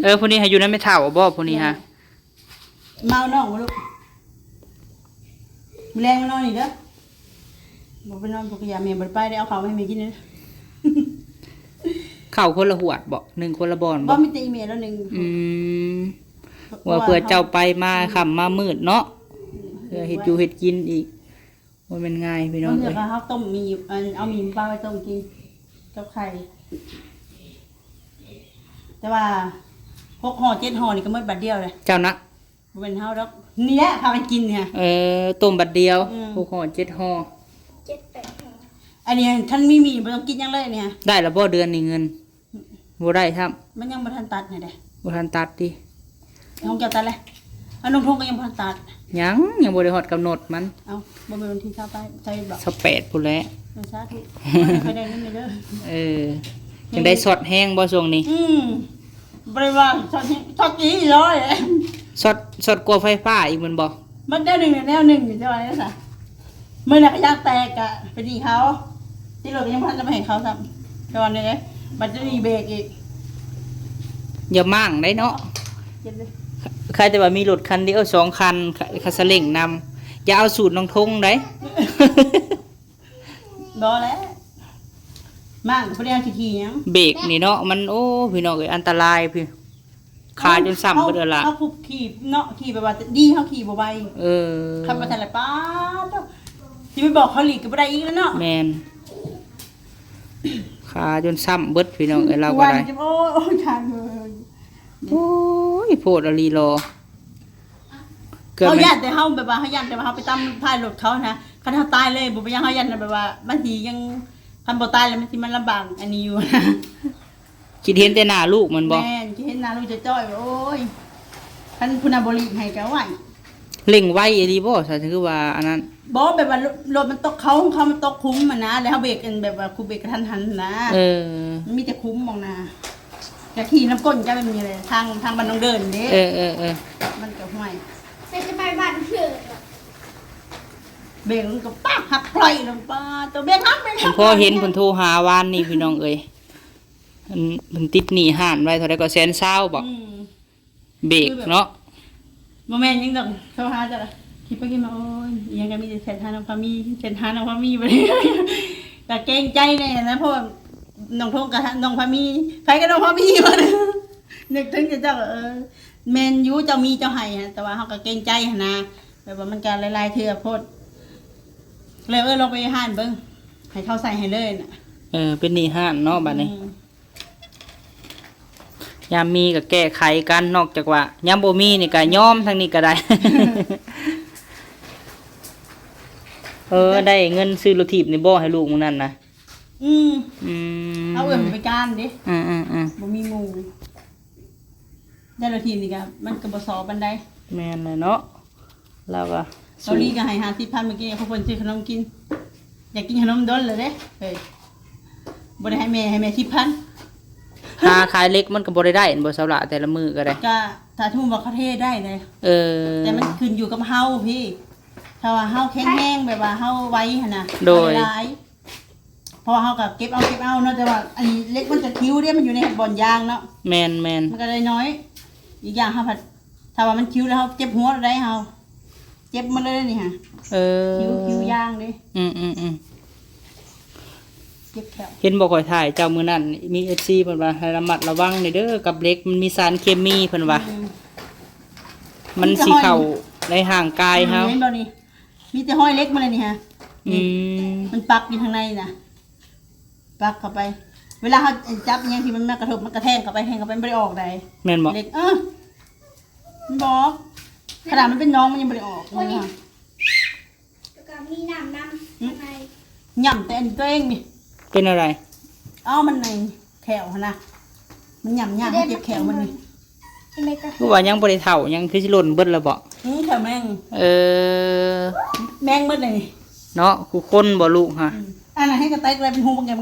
ເອີ ຜູ້ນີ້ຫາຢູ່ນຳແມ່ເຖົ້າບໍ່? ຜູ້ນີ້ຫາ ມາເອົານ້ອງບໍ່ລູກ? ມື້ແລງມານອນນີ້ເດີ ບໍ່ໄປນອນພຸ້ນກະຢ່າ ແມ່ບໍ່ໄດ້ໄປເດ້ ເອົາເຂົ້າມາໃຫ້ແມ່ກິນເດີ. ເຂົ້າຄົນລະຫວດບໍ່? ໜຶ່ງຄົນລະບ່ອນບໍ່? ບໍ່ ມີແຕ່ອີ່ແມ່ລາວໜຶ່ງ. ອືມ ວ່າເພື່ອເຈົ້າໄປມາຄ່ຳມາມືດເນາະ ເພື່ອເຮັດຢູ່ເຮັດກິນອີກ ບໍ່ແມ່ນງ່າຍພີ່ນ້ອງເອີຍ. ບາງເທື່ອກະເຮົາຕົ້ມໝີ່ ອັນ ເອົາໝີ່ມາປະໄວ້ຕົ້ມກິນກັບໄຂ່ ແຕ່ວ່າຫົກຫໍ່ເຈັດຫໍ່ນີ້ກະໝົດບາດດຽວເລີຍ. ເຈົ້ານະ ບໍ່ແມ່ນເຮົາດອກ ນີ້ແຫຼະພາກັນກິນນີ້. ເອີ ຕົ້ມບາດດຽວ ອືມ ຫົກຫໍ່ເຈັດຫໍ່ ເຈັດແປດຫໍ່. ອັນນີ້ຄັນມີໝີ່ບໍ່ຕ້ອງກິນຫຍັງເລີຍນີ້. ໄດ້ລະບໍ່ເດືອນນີ້ເງິນ? ບໍ່ໄດ້ຊ້ຳ ມັນຍັງບໍ່ທັນຕັດຫັ້ນເດ້. ບໍ່ທັນຕັດຕິ? ຂອງເຈົ້າຕັດແລ້ວ? ອັນນ້ອງທົງກະຍັງບໍ່ທັນຕັດ. ຍັງ ຍັງບໍ່ໄດ້ຮອດກຳນົດມັນ. ເອົ້າ ບໍ່ແມ່ນວັນທີຊາວປາຍ ຊາວເອັດບໍ່? ຊາວແປດພຸ້ນແຫຼະ. ເອີ ສາທຸ ຂໍໃຫ້ໄດ້ເງິນເດີ. ເອີ ຈັ່ງໄດ້ຊັອດແຮງບໍ່ຊ່ວງນີ້? ອືມ ບໍ່ໄດ້ວ່າຊັອດແຮງ ຊັອດຈີ່ຮ້ອຍ ຊັອດ ຊັອດກວ່າໄຟຟ້າອີກແມ່ນບໍ່? ມັນແນວໜຶ່ງແນວໜຶ່ງຢູ່ ເຈົ້າວ່າແນວໃດ? ມື້ນັ້ນກະຢາງແຕກກະເປັນໜີ້ເຂົາ ຕິດລົດກະຍັງບໍ່ທັນໄດ້ໄປໃຫ້ເຂົາຊ້ຳ ແຕ່ວ່ານີ້ເດ້ ບັດນີ້ເບກອີກ. ຢ່າມ້າງໄດ໋ເນາະ ເຈັບເດ້. ຄາຍແຕ່ວ່າມີລົດຄັນດຽວສອງຄັນ ຄາ ຄາສະເລັ່ງນຳ ຢ່າເອົາສູດນ້ອງທົງໄດ໋. ບໍ່ແຫຼະ ມ້າງກະບໍ່ໄດ້ເອົາຂີ້ຫຍັງ ເບກນີ້ເນາະ ມັນ ໂອ້ ພີ່ນ້ອງເອີຍ ອັນຕະລາຍພີ່ ຄາຈົນຊ້ຳເບິດແລ້ວລະ. ເຮົາ ເຮົາຄຸບຂີ່ເນາະ ຂີ່ແບບວ່າດີ ເຮົາຂີ່ບໍ່ໄວ. ເອີ ຄັນບໍ່ທັນລະ ປາດໂທ້ ຊິໄປບອກເຂົາຫຼີກກະບໍ່ໄດ້ອີກແລ້ວເນາະ. ແມ່ນ ຄາຈົນຊ້ຳເບິດພີ່ນ້ອງເອີຍ ລາວກະໄດ້. ໂອ້ຍ ໂອ້ຍ ໂອ້ຍ ໂອ້ຍ ໂພດອີ່ຫຼີລໍ. ເຮົາຢ້ານແຕ່ເຮົາແບບວ່າ ເຮົາຢ້ານແຕ່ວ່າເຮົາໄປຕຳທ້າຍລົດເຂົາຫັ້ນນະ. ຄັນເຮົາຕາຍເລີຍ ບໍ່ເປັນຫຍັງ ເຮົາຢ້ານແບບວ່າມັນຊິຍັງ ຄັນບໍ່ຕາຍແລ້ວມັນຊິມາລຳບາກອັນນີ້ຢູ່. ຄິດເຫັນແຕ່ໜ້າລູກແມ່ນບໍ່? ແມ່ນ ຄິດເຫັນໜ້າລູກຈ່ອຍໆ ໂອ້ຍ ຄັນຜູ້ນັ້ນບໍ່ຫຼີກໃຫ້ກະໄວ້. ເລັ່ງໄວອີ່ຫຼີບໍ່? ຄືວ່າອັນນັ້ນ ບໍ່ ແບບວ່າລົດ ລົດມັນຕົກ ເຂົາ ເຂົາມັນຕົກຂຸມຫັ້ນນະ ແລ້ວເຮົາເບກ ອັນ ແບບວ່າຄູເບກກະທັນຫັນຫັ້ນນະ. ເອີ ມັນມີແຕ່ຂຸມໝ່ອງນາ ກະຂີ່ນຳກົ້ນເຈົ້າແບບນີ້ແຫຼະ ທາງ ທາງບ້ານນ້ອງເດີນເດ້. ເອີໆໆ ມັນກະຫ້ວຍ ແຕ່ຈະໄປບ້ານເພິ່ນ ເບກມັນກະປາກຫັກພລອຍລົງ ປາໂຕ ເບກຫັກ ເບກຫັກ. ພໍເຫັນເພິ່ນໂທຫາວານນີ້ພີ່ນ້ອງເອີຍ ອັນ ເພິ່ນຕິດໜີ້ຮ້ານໄວ້ເທົ່າໃດກະ ແສນຊາວບໍ່? ອືມ ເບກເນາະ ບໍ່ແມ່ນຫຍັງດອກ ໂທຫາເຈົ້າລະ ຄິດໄປຄິດມາ ໂອ້ຍ ອີ່ຫຍັງກະມີແຕ່ແຊັດຫານ້ອງພາມີ ແຊັດຫານ້ອງພາມີ ບາດນີ້ກະເກງໃຈແດ່ນະ ເພາະວ່ານ້ອງທົງກະນ້ອງພາມີ ໃຜກະນ້ອງພາມີ ບາດນີ້ ນຶກເຖິງເຈົ້າ ເອີ ແມ່ນຢູ່ ເຈົ້າມີເຈົ້າໃຫ້ຫັ້ນ ແຕ່ວ່າເຮົາກະເກງໃຈຫັ້ນນະ ແບບວ່າມັນກະຫຼາຍໆເທື່ອໂພດ ເລີຍ ເອີ ລອງໄປຮ້ານເບິ່ງ ໃຫ້ເຂົາໃສ່ໃຫ້ເລີຍນະ. ເອີ ເປັນໜີ້ຮ້ານເນາະບາດນີ້ ອືມ ຍາມມີກະແກ້ໄຂກັນ ນອກຈາກວ່າຍາມບໍ່ມີນີ້ກະຍອມ ທາງນີ້ກະໄດ້. ເອີ ໄດ້ເງິນຊື້ລົດຖີບນີ້ບໍ່ໃຫ້ລູກມື້ນັ້ນນະ? ອືມ ອືມ ເຮົາເອື້ອຍໄປການເດ້ ອືມໆໆ ບໍ່ມີໝູ່ ໄດ້ລົດຖີບນີ້ກະ ມັນກະບໍ່ຊໍປານໃດ. ແມ່ນແຫຼະເນາະ. ລາວກໍ ເກົາຫຼີກໍໃຫ້ຫ້າສິບພັນ ມື້ກີ້ ເຂົາເພິ່ນຊື້ຂະໜົມກິນ. ຢາກກິນຂະໜົມດົນແລ້ວເດ້. ເອີ ບໍ່ໄດ້ໃຫ້ແມ່ ໃຫ້ແມ່ສິບພັນ. ຫາຂາຍເຫຼັກມັນກໍບໍ່ໄດ້ໄດ້ແມ່ນບໍ່ສາວຫຼ້າ ແຕ່ລະມື້ກໍໄດ້? ກໍຖ້າສົມມຸດວ່າເຂົາເທໄດ້ເດ້. ເອີ ແຕ່ມັນຂຶ້ນຢູ່ກັບເຮົາພີ້ ຖ້າວ່າເຮົາແຂງແຮງ ແບບວ່າເຮົາໄວຫັ້ນນະ ໂດຍ ເຮົາໄດ້ຫຼາຍ. ເພາະວ່າເຮົາກໍເກັບເອົາ ເກັບເອົາເນາະ ແຕ່ວ່າອັນເຫຼັກມັນຈະຄິວເດ້ ມັນຢູ່ໃນບ່ອນຢາງເນາະ. ແມ່ນໆ ມັນກໍໄດ້ໜ້ອຍ. ອີກຢ່າງເຮົາພັດ ຖ້າວ່າມັນຄິວແລ້ວ ເຮົາເຈັບຫົວໄດ້ ເຮົາເຈັບໝົດເລີຍນີ້ຫະ. ເອີ ຄິວ ຄິວຢາງເດ້. ອືມໆໆ ເຈັບແຂ້ວ. ເຫັນບໍ່ ຂ້ອຍຖ່າຍເຈົ້າມື້ນັ້ນ ມີເອັຟຊີເພິ່ນວ່າໃຫ້ລະມັດລະວັງແດ່ເດີ ກັບເຫຼັກ ມັນມີສານເຄມີ ເພິ່ນວ່າ ອືມ ມັນຊິເຂົ້າໃນຮ່າງກາຍເຮົາ. ເຫັນບໍ່ນີ້? ມີແຕ່ຮອຍເຫຼັກມາເລີຍນີ້ຫະ. ອືມ ນີ້ ມັນປັກຢູ່ທາງໃນນະ ປັກເຂົ້າໄປ. ເວລາເຮົາຈັບອີ່ຫຍັງທີ່ມັນມາກະທົບ ມັນກະແທງເຂົ້າໄປ ແທງເຂົ້າໄປ ມັນບໍ່ໄດ້ອອກໃດ. ແມ່ນບໍ່? ເຫຼັກ ເອີ ມັນບໍ່ອອກ. ຂະໜາດມັນເປັນໜອງ ມັນຍັງບໍ່ໄດ້ອອກ. ໂອ້ຍ ນີ້ ແລ້ວກໍມີນ້ຳນຳ ອືມ ຂ້າງໃນ. ຫຍ້ຳແຕ່ອັນຕົວເອງນີ້. ເປັນອະໄລ? ເອົ້າ ມັນໃນ ແຂ້ວຫັ້ນນະ ມັນຫຍ້ຳຍາກ ເຈັບແຂ້ວມັນນີ້. ຄືວ່າຍັງບໍ່ໄດ້ເຖົ້າ ຍັງຄືຊິຫຼົ່ນເບິດແລ້ວບໍ? ອືມ ແຂ້ວແມງ. ເອີ ແມງເບິດເລີຍນີ້ເນາະ. ຄູ່ຄົນບໍລູກຫະ? ອືມ ອັນນັ້ນໃຫ້ກະໄຕກະໄລເປັນຫູບັກໃຫຍ່.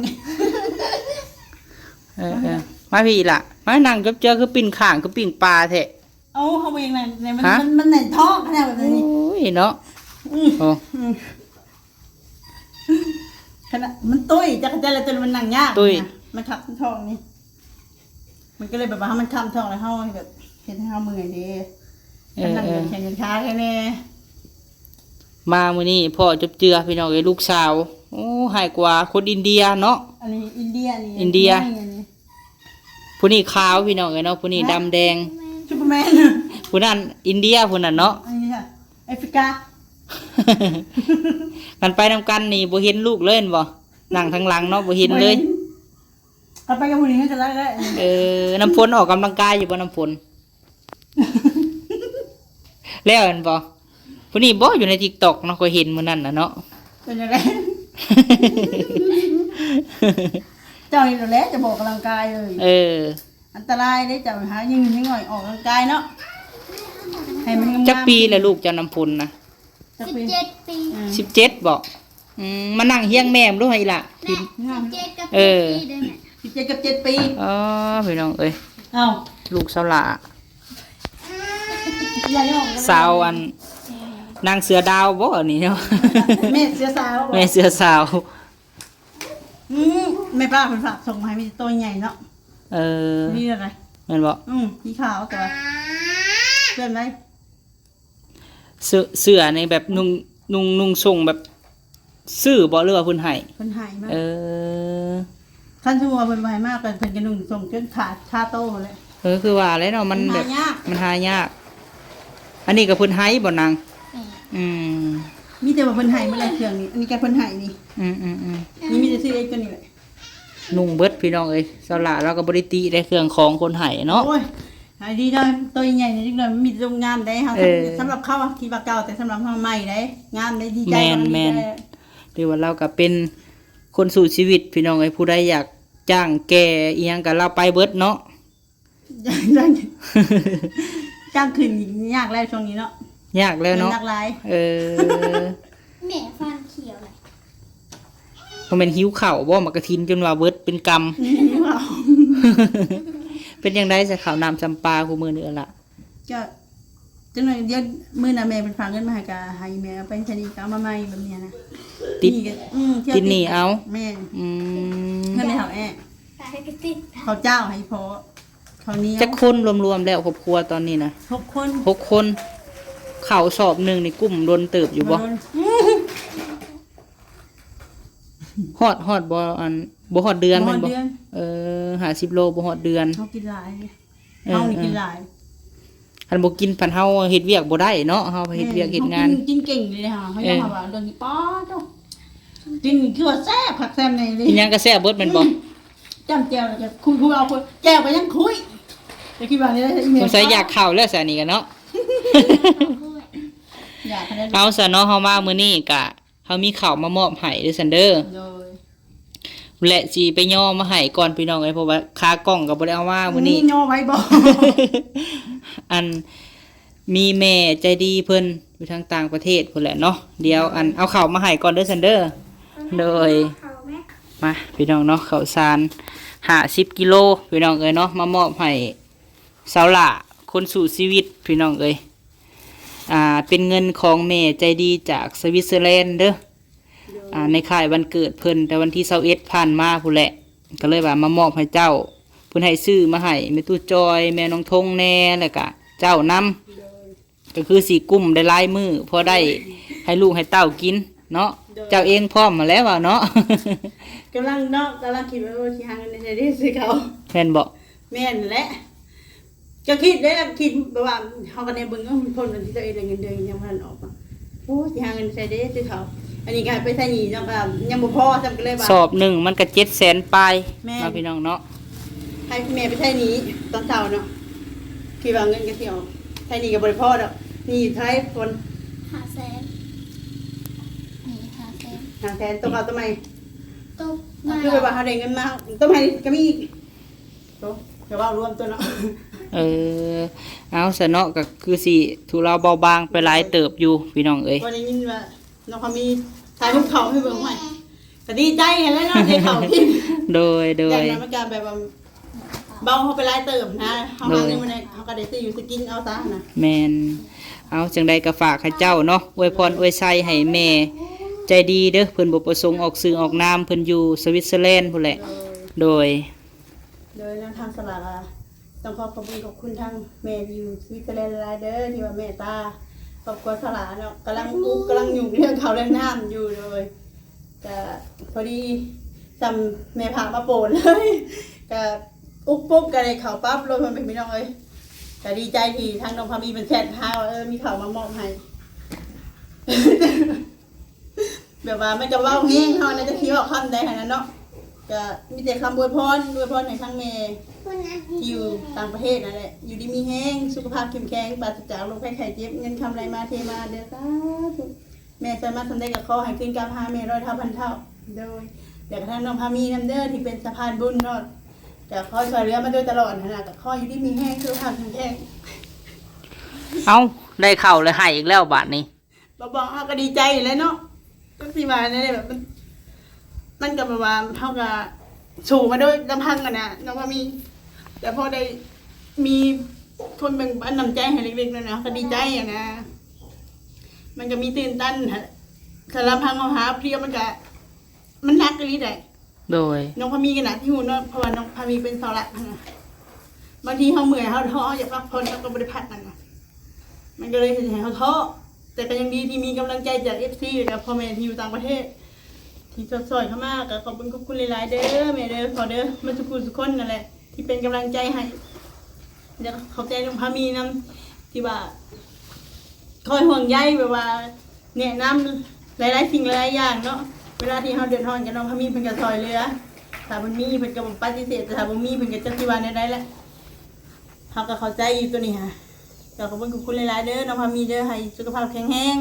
ເອີໆ ມາພີ້ລະ ມານັ່ງຈົບເຈືອ ຄືປີ້ນຂ້າງ ຄືປີ້ງປາແທ້. ເອົ້າ ເຮົາບໍ່ຢາກນັ້ນ ມັນ ມັນ ມັນແໜ້ນທ້ອງຂະໜາດແບບນີ້. ໂອ້ຍເນາະ. ອືມ ໂອ້ ອືມ ຂະໜາດມັນຕຸ້ຍ ຈັກກະແຕນລະຕົວມັນນັ່ງຍາກ ຕຸ້ຍນະ ມັນທັບທ້ອງນີ້ ມັນກໍເລີຍແບບວ່າ ເຮົາມັນຄ້ຳທ້ອງແລ້ວ ເຮົາແບບເຮັດໃຫ້ເຮົາເມື່ອຍເດ້. ເອີ ມັນນັ່ງ ເອີ ແຂນເຢັນຂາແຄ່ແນ່. ມາມື້ນີ້ພໍ້ຈົບເຈືອ ພີ່ນ້ອງເອີຍ ລູກສາວ ໂອ້ ຮ້າຍກວ່າຄົນອິນເດຍເນາະ. ອັນນີ້ອິນເດຍນີ້ ອິນເດຍ ອັນນີ້ ຜູ້ນີ້ຂາວ ພີ່ນ້ອງເອີຍເນາະ ຜູ້ນີ້ດຳແດງ ຊຸບເປີແມນ. ຜູ້ນັ້ນອິນເດຍ ຜູ້ນັ້ນເນາະ ອັນນີ້ຫະ ແອຟຣິກາ. ຄັນໄປນຳກັນນີ້ບໍ່ເຫັນລູກເລີຍແມ່ນບໍ່? ນັ່ງທາງຫຼັງເນາະ ບໍ່ເຫັນເລີຍ. ຄັນໄປກັບຜູ້ນີ້ກໍໄດ້. ເອີ ນ້ຳຝົນອອກກຳລັງກາຍຢູ່ບໍ່ ນ້ຳຝົນ? ແລ້ວແມ່ນບໍ່? ຜູ້ນີ້ບໍ່ ຢູ່ໃນຕິກຕັອກເນາະ ຂ້ອຍເຫັນມື້ນັ້ນນະເນາະ. ເປັນຈັ່ງໃດ? ເຈົ້ານີ້ແຫຼະຈະບໍ່ອອກກຳລັງກາຍເລີຍ. ເອີ ອັນຕະລາຍເດ້ເຈົ້າ ຫາຍິງ ຍິງໜ້ອຍອອກກຳລັງກາຍເນາະ ໃຫ້ມັນງາມໆ. ຈັກປີແລ້ວລູກເຈົ້າ ນ້ຳຝົນນະ? ຈັກປີ? ສິບເຈັດປີ. ອືມ ສິບເຈັດບໍ? ອືມ ມານັ່ງຮຽງແມ່ມະລູກ ໃຫ້ອີ່ຫຼ້າ. ແມ່ ສິບເຈັດກັບ ເອີ ເຈັດປີເດ້ແມ່. ສິບເຈັດກັບເຈັດປີ. ອໍ ພີ່ນ້ອງເອີຍ ເອົ້າ ລູກສາວຫຼ້າ ສາວອັນ ນາງເສືອດາວບໍອັນນີ້ເນາະ? ແມ່ເສືອສາວບໍ? ແມ່ເສືອສາວ. ອືມ ແມ່ປ້າເພິ່ນຝາກສົ່ງມາໃຫ້ ມີແຕ່ໂຕໃຫຍ່ເນາະ. ເອີ ນີ້ແຫຼະ ແມ່ນບໍ່? ອືມ ສີຂາວ ແຕ່ວ່າເພື່ອນໄດ້ ເສື້ອ ເສື້ອນີ້ແບບນຸ່ງ ນຸ່ງ ນຸ່ງສົ່ງແບບຊື້ບໍ ຫຼືວ່າເພິ່ນໃຫ້? ເພິ່ນໃຫ້ມາ. ເອີ ຄັນສົມມຸດວ່າເພິ່ນບໍ່ໃຫ້ມາ ກໍເພິ່ນຈະນຸ່ງສົ່ງຈົນຂາດຄາໂຕຫັ້ນແຫຼະ. ເອີ ຄືວ່າແຫຼະເນາະ ມັນແບບ ມັນຫາຍາກ ມັນຫາຍາກ. ອັນນີ້ກໍເພິ່ນໃຫ້ບໍ່ນາງ? ແມ່ນ. ອືມ ມີແຕ່ວ່າເພິ່ນໃຫ້ໝົດແລ້ວເຄື່ອງນີ້ ອັນນີ້ກໍເພິ່ນໃຫ້ນີ້. ອືມໆໆ ນີ້ມີແຕ່ຊື້ເອງຕົວນີ້ແຫຼະ. ນຸ່ງເບິດພີ່ນ້ອງເອີຍ ສາວຫຼ້າລາວກໍບໍ່ໄດ້ຕິໄດ້ເຄື່ອງຂອງຄົນໃຫ້ເນາະ. ໂອ້ຍ ໃຫ້ດີເດີ ໂຕໃຫຍ່ນີ້ເດັກນ້ອຍມັນມີແຕ່ງາມໄດ໋. ເຮົາ ເອີ ສຳລັບເຂົາທີ່ວ່າເກົ່າ ແຕ່ສຳລັບເຮົາໃໝ່ໄດ໋ ງາມໄດ໋ ດີໃຈ. ແມ່ນໆ ຖືວ່າລາວກໍເປັນຄົນສູ້ຊີວິດພີ່ນ້ອງເອີຍ ຜູ້ໃດຢາກຈ້າງແກ່ອີ່ຫຍັງກໍລາວໄປເບິດເນາະ. ຈ້າງ ຈ້າງຂຶ້ນຍາກແລ້ວຊ່ວງນີ້ເນາະ ຍາກແລ້ວເນາະ ຍາກຫຼາຍ. ເອີ ແມ່ຟັນຂຽວແຫຼະ ບໍ່ແມ່ນຫິວເຂົ້າບໍ? ໝາກກະທິນຈົນວ່າເບິດເປັນກຳ. ຫິວເຂົ້າ. ເປັນຈັ່ງໃດຊະ ເຂົ້ານ້ຳຊຳປາຄູ່ມື້ນີ້ລະ? ກໍ ຈັກໜ້ອຍ ດຽວມື້ໜ້າແມ່ເພິ່ນຝາກເງິນມາໃຫ້ ກໍໃຫ້ແມ່ເອົາໄປໃຊ້ໜີ້ ກໍເອົາມາໃໝ່ແບບນີ້ນະ. ຕິດ ນີ້ກໍ ອືມ ຕິດໜີ້ເອົາ. ແມ່ນ. ອືມ ເງິນໃຫ້ເຮົາແອະ ເຂົ້າເຈົ້າໃຫ້ພໍ່ ເຂົ້າໜຽວ. ຈັກຄົນລວມໆແລ້ວຄອບຄົວຕອນນີ້ນະ? ຫົກຄົນ. ຫົກຄົນ. ເຂົ້າສອບໜຶ່ງນີ້ກຸ້ມດົນເຕີບຢູ່ບໍ່? ບໍ່ດົນ. ຮອດ ຮອດບໍ່? ອັນ ບໍ່ຮອດເດືອນແມ່ນບໍ່? ບໍ່ຮອດເດືອນ. ເອີ ຫ້າສິບໂລ ບໍ່ຮອດເດືອນ. ເຮົາກິນຫຼາຍ. ເອີ ເຮົານີ້ກິນຫຼາຍ. ເອີ ຄັນບໍ່ກິນພັດເຮົາເຮັດວຽກບໍ່ໄດ້ເນາະ ເຮົາເຮັດວຽກເຮັດງານ. ແມ່ນ ເຮົາກິນ ກິນເກັ່ງເລີຍເຮົາ. ເອີ ເຮົາວ່າເລື່ອງນີ້ ປາດໂທ້ ກິນຄືວ່າແຊບຄັກແຊບແນ່ເລີຍ. ກິນຫຍັງກໍແຊບເບິດແມ່ນບໍ່? ອືມ ຈ້ຳແຈ່ວແລ້ວກໍຄຸຍໆ ເອົາ ແຈ່ວກໍຍັງຄຸຍ ຈະຄິດວ່າແນວໃດ ອີແມ່ ສົງໄສຢາກເຂົ້າແລ້ວຊະນີ້ກໍເນາະ. ຢາກຂະໜາດ ເອົາຊະເນາະ ເຮົາມາມື້ນີ້ກະ ເຮົາມີເຂົ້າມາມອບໃຫ້ເດີຊັ້ນເດີ. ໂດຍ. ແລະ ຊິໄປຍໍມາໃຫ້ກ່ອນພີ່ນ້ອງເອີຍ ເພາະວ່າຂາກ້ອງກໍບໍ່ໄດ້ເອົາມາມື້ນີ້. ອືມ ຍໍໄວ້ບໍ່? ອັນ ມີແມ່ໃຈດີເພິ່ນ ຢູ່ທາງຕ່າງປະເທດພຸ້ນແຫຼະເນາະ. ດຽວ ໂດຍ ອັນ ເອົາເຂົ້າມາໃຫ້ກ່ອນເດີຊັ້ນເດີ. ໂດຍ ມາພີ່ນ້ອງເນາະ, ເຂົ້າສານຫ້າສິບກິໂລ ພີ່ນ້ອງເອີຍເນາະ, ມາມອບໃຫ້ສາວຫຼ້າຄົນສູ້ຊີວິດ ພີ່ນ້ອງເອີຍ. ອ່າ ເປັນເງິນຂອງແມ່ໃຈດີຈາກສະວິດເຊີແລນເດີ. ໂດຍ ອ່າ ໃນຄ້າຍວັນເກີດເພິ່ນ ແຕ່ວັນທີຊາວເອັດຜ່ານມາພຸ້ນແຫຼະ, ກໍເລີຍວ່າມາມອບໃຫ້ເຈົ້າ. ເພິ່ນໃຫ້ຊື້ມາໃຫ້ແມ່ຕູ້ຈອຍ ແມ່ນ້ອງທົງແດ່ ແລ້ວກະເຈົ້ານຳ. ໂດຍ ກໍຄືຊິກຸ້ມໄດ້ຫຼາຍມື້ ພໍໄດ້ໃຫ້ລູກໃຫ້ເຕົ້າກິນເນາະ. ໂດຍ ເຈົ້າເອງພ້ອມຫັ້ນແຫຼະວ່າເນາະ. ກຳລັງເນາະ ກຳລັງຄິດວ່າ ໂອ້ ຊິຫາເງິນໄດ້ໃສເດ້ຊື້ເຂົ້າ ແມ່ນບໍ່? ແມ່ນແຫຼະ. ກໍຄິດໄດ້ລະ ຄິດແບບວ່າ ເຮົາກໍແນມເບິ່ງ ເອີ ມັນພົ້ນວັນທີຊາວເອັດແລ້ວ ເງິນເດືອນຍັງບໍ່ທັນອອກເນາະ. ໂອ້ ຊິຫາເງິນໃສເດ້ຊື້ເຂົ້າ. ອັນນີ້ກໍໄປໃຊ້ໜີ້ເນາະ ກໍຍັງບໍ່ພໍຊ້ຳ ກໍເລີຍວ່າ ສອບໜຶ່ງມັນກໍເຈັດແສນປາຍ ແມ່ນ ເນາະ ພີ່ນ້ອງເນາະ. ໃຫ້ແມ່ໄປໃຊ້ໜີ້ຕອນເຊົ້າເນາະ ຄິດວ່າເງິນກໍຊິອອກ. ໃຊ້ໜີ້ກໍບໍ່ໄດ້ພໍດອກ. ໜີ້ເທົ່າໃດຄົນ? ຫ້າແສນ. ໜີ້ຫ້າແສນ. ຫ້າແສນ. ຕົກເອົາຕົວໃໝ່? ຕົກ ຄືແບບວ່າເຮົາໄດ້ເງິນມາ ຕົວໃໝ່ກໍມີອີກ. ໂຕ ຢ່າເວົ້າລວມຕົວເນາະ. ເອີ ເອົາຊະເນາະ, ກໍຄືຊິທຸເລົາເບົາບາງໄປຫຼາຍເຕີບຢູ່ ພີ່ນ້ອງເອີຍ. ກໍໄດ້ຍິນວ່ານ້ອງພາມີຖ່າຍຮູບເຂົ້າໃຫ້ເບິ່ງ ຫ້ວຍ ກໍດີໃຈຫັ້ນແຫຼະເນາະ ໄດ້ເຂົ້າກິນ. ໂດຍ ໂດຍ ຢ່າງໜ້ອຍມັນກໍແບບວ່າເບົາເຮົາໄປຫຼາຍເຕີບນະ. ເຮົາຫາເງິນມາໄດ້ ໂດຍ ເຮົາກໍໄດ້ຊື້ຢູ່ຊື້ກິນເອົາຊະນະ. ແມ່ນ. ເອົາ ຈັ່ງໃດກໍຝາກໃຫ້ເຈົ້າເນາະ ອວຍພອນອວຍໄຊໃຫ້ແມ່ໃຈດີເດີ. ເພິ່ນບໍ່ປະສົງອອກຊື່ອອກນາມ ເພິ່ນຢູ່ສະວິດເຊີແລນພຸ້ນແຫຼະ. ໂດຍ ໂດຍ ໂດຍ ທາງສາວຫຼ້າ ຕ້ອງຂໍຂອບຄຸນຂອບຄຸນທາງແມ່ທີ່ຢູ່ສະວິດເຊີແລນຫຼາຍໆເດີ ທີ່ວ່າເມດຕາຄອບຄົວສາວຫຼ້າເນາະ. ກຳລັງອຸກກຳລັງຫຍຸ້ງເລື່ອງເຂົ້າເລື່ອງນ້ຳຢູ່. ໂດຍ ກະພໍດີຊ່ຳແມ່ພາມາໂປນເລີຍ ກະອຸກປຸບກະໄດ້ເຂົ້າປັບໂລດ ພໍ່ແມ່ພີ່ນ້ອງເອີຍ. ກະດີໃຈທີ່ທາງນ້ອງພາມີເພິ່ນແຊັດຫາວ່າ ເອີ ມີເຂົ້າມາມອບໃຫ້. ແບບວ່າມັນກໍເວົ້າແຮງເຮົານະ ຈັກຊິເວົ້າຄຳໃດຫັ້ນນະເນາະ. ກໍມີແຕ່ຄຳອວຍພອນ ອວຍພອນໃຫ້ທັງແມ່ທີ່ຢູ່ຕ່າງປະເທດນັ້ນແຫຼະ ຢູ່ດີມີແຮງ ສຸຂະພາບເຂັ້ມແຂງ ປາສະຈາກໂລກໄພໄຂ້ເຈັບ ເງິນຄຳໄຫຼມາເທມາເດີ ສາທຸ. ແມ່ໃຊ້ມາສ່ຳໃດກໍຂໍໃຫ້ຄືນກັບຫາແມ່ຮ້ອຍເທົ່າພັນເທົ່າ. ໂດຍ ແລ້ວກໍທາງນ້ອງພາມີນຳເດີ ທີ່ເປັນສະພານບຸນເນາະ ກໍຄອຍຊ່ວຍເຫຼືອມາໂດຍຕະຫຼອດຫັ້ນນະ ກໍຂໍຢູ່ດີມີແຮງ ສຸຂະພາບເຂັ້ມແຂງ. ເອົ້າ ໄດ້ເຂົ້າແລ້ວ ໃຫ້ອີກແລ້ວບາດນີ້. ບໍ່ບອກ ເຮົາກໍດີໃຈແຫຼະເນາະ ຈັກຊິວ່າແນວໃດ. ແບບມັນ ມັນກໍແບບວ່າເຮົາກໍສູ້ມາໂດຍລຳພັງຫັ້ນນະ ນ້ອງພາມີ ແຕ່ພໍໄດ້ມີຄົນແບ່ງປັນນ້ຳໃຈໃຫ້ເລັກໆນ້ອຍໆ ເຮົາກໍດີໃຈຫັ້ນນະ. ມັນກໍມີຕື່ນຕັນຫັ້ນແຫຼະ ຖ້າລຳພັງເຮົາຫາຜູ້ດຽວ ມັນກໍ ມັນໜັກອີ່ຫຼີໃດ. ໂດຍ ນ້ອງພາມີກໍໜັກທີ່ຮູ້ເນາະ ເພາະວ່ານ້ອງພາມີເປັນເສົາຫຼັກຫັ້ນນະ. ບາງທີເຮົາເມື່ອຍ ເຮົາທໍ້ ເຮົາຢາກພັກຜ່ອນ ເຮົາກໍບໍ່ໄດ້ພັກຫັ້ນນະ. ມັນກໍເລີຍເຮັດໃຫ້ເຮົາທໍ້ ແຕ່ກໍຍັງດີທີ່ມີກຳລັງໃຈຈາກເອັຟຊີ ແລ້ວກໍພໍ່ແມ່ທີ່ຢູ່ຕ່າງປະເທດ ທີ່ຊ່ອຍໆເຂົ້າມາ. ກໍຂອບຄຸນຂອບຄຸນຫຼາຍໆເດີ ແມ່ເດີ ພໍ່ເດີ ໝົດທຸກຜູ້ທຸກຄົນນັ້ນແຫຼະ ທີ່ເປັນກຳລັງໃຈໃຫ້. ແລ້ວກໍຂອບໃຈນ້ອງພາມີນຳ ທີ່ວ່າຄອຍຫ່ວງໃຍ ແບບວ່າ ແນະນຳຫຼາຍໆສິ່ງຫຼາຍໆຢ່າງເນາະ. ເວລາທີ່ເຮົາເດືອດຮ້ອນກັບນ້ອງພາມີ ເພິ່ນກໍຊ່ອຍເຫຼືອ. ຖ້າເພິ່ນມີ ເພິ່ນກໍບໍ່ປະຕິເສດ, ແຕ່ຖ້າບໍ່ມີ ເພິ່ນກໍຈັກຊິວ່າແນວໃດແຫຼະ. ເຮົາກໍເຂົ້າໃຈຢູ່ຕົວນີ້ຫາ. ກໍຂອບຄຸນຂອບຄຸນຫຼາຍໆເດີ ນ້ອງພາມີເດີ, ໃຫ້ສຸຂະພາບແຂງແຮງ,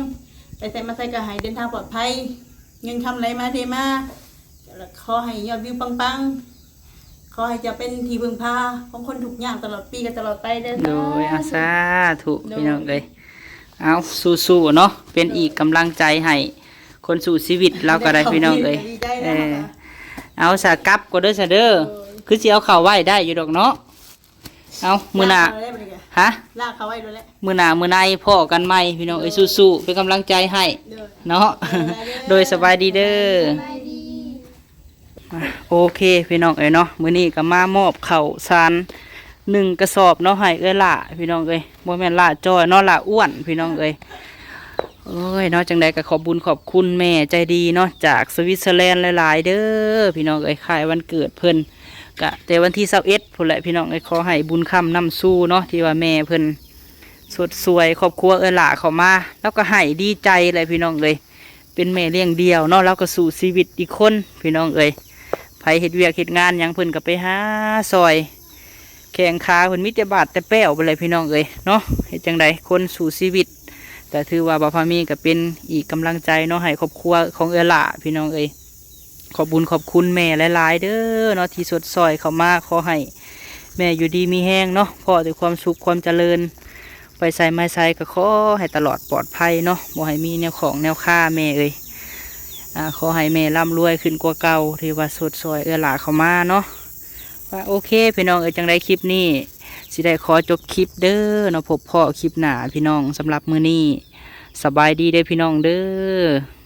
ໄປໃສມາໃສກໍໃຫ້ເດີນທາງປອດໄພ, ເງິນຄຳໄຫຼມາເທມາ. ແລ້ວຂໍໃຫ້ຍອດວິວປັງໆ. ຂໍໃຫ້ເຈົ້າເປັນທີ່ເພິ່ງພາຂອງຄົນທຸກຍາກຕະຫຼອດປີ ແລະ ຕະຫຼອດໄປເດີ. ໂດຍ ສາທຸ ສາທຸ ໂດຍ ພີ່ນ້ອງເອີຍ. ເອົາ ສູ້ໆເນາະ, ເປັນອີກກຳລັງໃຈໃຫ້ຄົນສູ້ຊີວິດລາວກໍໄດ້ ພີ່ນ້ອງເອີຍ. ເອີ ເອົາ ສາກັບກໍເດີ ສາເດີ. ໂດຍ ຄືຊິເອົາເຂົ້າໄວ້ໄດ້ຢູ່ດອກເນາະ. ເອົາ ມື້ໜ້າ ລາກເຂົ້າໄວ້ໂລດແຫຼະ ຮະ? ລາກເຂົ້າໄວ້ໂລດແຫຼະ. ມື້ໜ້າມື້ໃນພໍ້ກັນໃໝ່ ພີ່ນ້ອງເອີຍ. ໂດຍ ສູ້ໆ ເປັນກຳລັງໃຈໃຫ້ ໂດຍ ເນາະ. ໂດຍ ສະບາຍດີເດີ ສະບາຍດີ. ອ່ະ ໂອເຄ ພີ່ນ້ອງເອີຍເນາະ, ມື້ນີ້ກໍມາມອບເຂົ້າສານໜຶ່ງກະສອບເນາະ ໃຫ້ເອື້ອຍຫຼ້າ ພີ່ນ້ອງເອີຍ. ບໍ່ແມ່ນຫຼ້າຈ້ອຍເນາະ, ຫຼ້າອ້ວນ ພີ່ນ້ອງເອີຍ. ໂອ້ຍເນາະ, ຈັ່ງໃດກໍຂອບບຸນຂອບຄຸນແມ່ໃຈດີເນາະ ຈາກສະວິດເຊີແລນຫຼາຍໆເດີ ພີ່ນ້ອງເອີຍ. ຄ້າຍວັນເກີດເພິ່ນກະແຕ່ວັນທີຊາວເອັດພຸ້ນແຫຼະ ພີ່ນ້ອງເອີຍ. ຂໍໃຫ້ບຸນຄ້ຳນຳຊູເນາະ ທີ່ວ່າແມ່ເພິ່ນຊົດຊ່ວຍຄອບຄົວເອື້ອຍຫຼ້າເຂົ້າມາ, ລາວກໍໃຫ້ດີໃຈແຫຼະ ພີ່ນ້ອງເອີຍ. ເປັນແມ່ລ້ຽງດ່ຽວເນາະ, ລາວກໍສູ້ຊີວິດອີກຄົນ ພີ່ນ້ອງເອີຍ. ໃຜເຮັດວຽກເຮັດງານຫຍັງ ເພິ່ນກໍໄປຫາຊ່ອຍ, ແຂ້ງຂາເພິ່ນມີແຕ່ບາດແຕ່ແປ້ວໄປແຫຼະ ພີ່ນ້ອງເອີຍເນາະ. ເຮັດຈັ່ງໃດ ຄົນສູ້ຊີວິດ. ແຕ່ຖືວ່າບ່າວພາມີກໍເປັນອີກກຳລັງໃຈເນາະ ໃຫ້ຄອບຄົວຂອງເອື້ອຍຫຼ້າ ພີ່ນ້ອງເອີຍ. ຂອບບຸນຂອບຄຸນແມ່ຫຼາຍໆເດີເນາະ ທີ່ຊົດຊ່ອຍເຂົ້າມາ. ຂໍໃຫ້ແມ່ຢູ່ດີມີແຮງເນາະ, ພໍ້ແຕ່ຄວາມສຸກຄວາມຈະເລີນ, ໄປໃສມາໃສກໍຂໍໃຫ້ຕະຫຼອດປອດໄພເນາະ ບໍ່ໃຫ້ມີແນວຂ້ອງແນວຄາແມ່ເອີຍ. ອ່າ ຂໍໃຫ້ແມ່ລ່ຳລວຍຂຶ້ນກວ່າເກົ່າ ທີ່ວ່າຊົດຊ່ອຍເອື້ອຫຼ້າເຂົ້າມາເນາະ. ວ່າໂອເຄພີ່ນ້ອງເອີຍ ຈັ່ງໃດຄລິບນີ້ຊິໄດ້ຂໍຈົບຄລິບເດີເນາະ ພົບພໍ້ຄລິບໜ້າພີ່ນ້ອງ. ສຳລັບມື້ນີ້ ສະບາຍດີເດີພີ່ນ້ອງເດີ.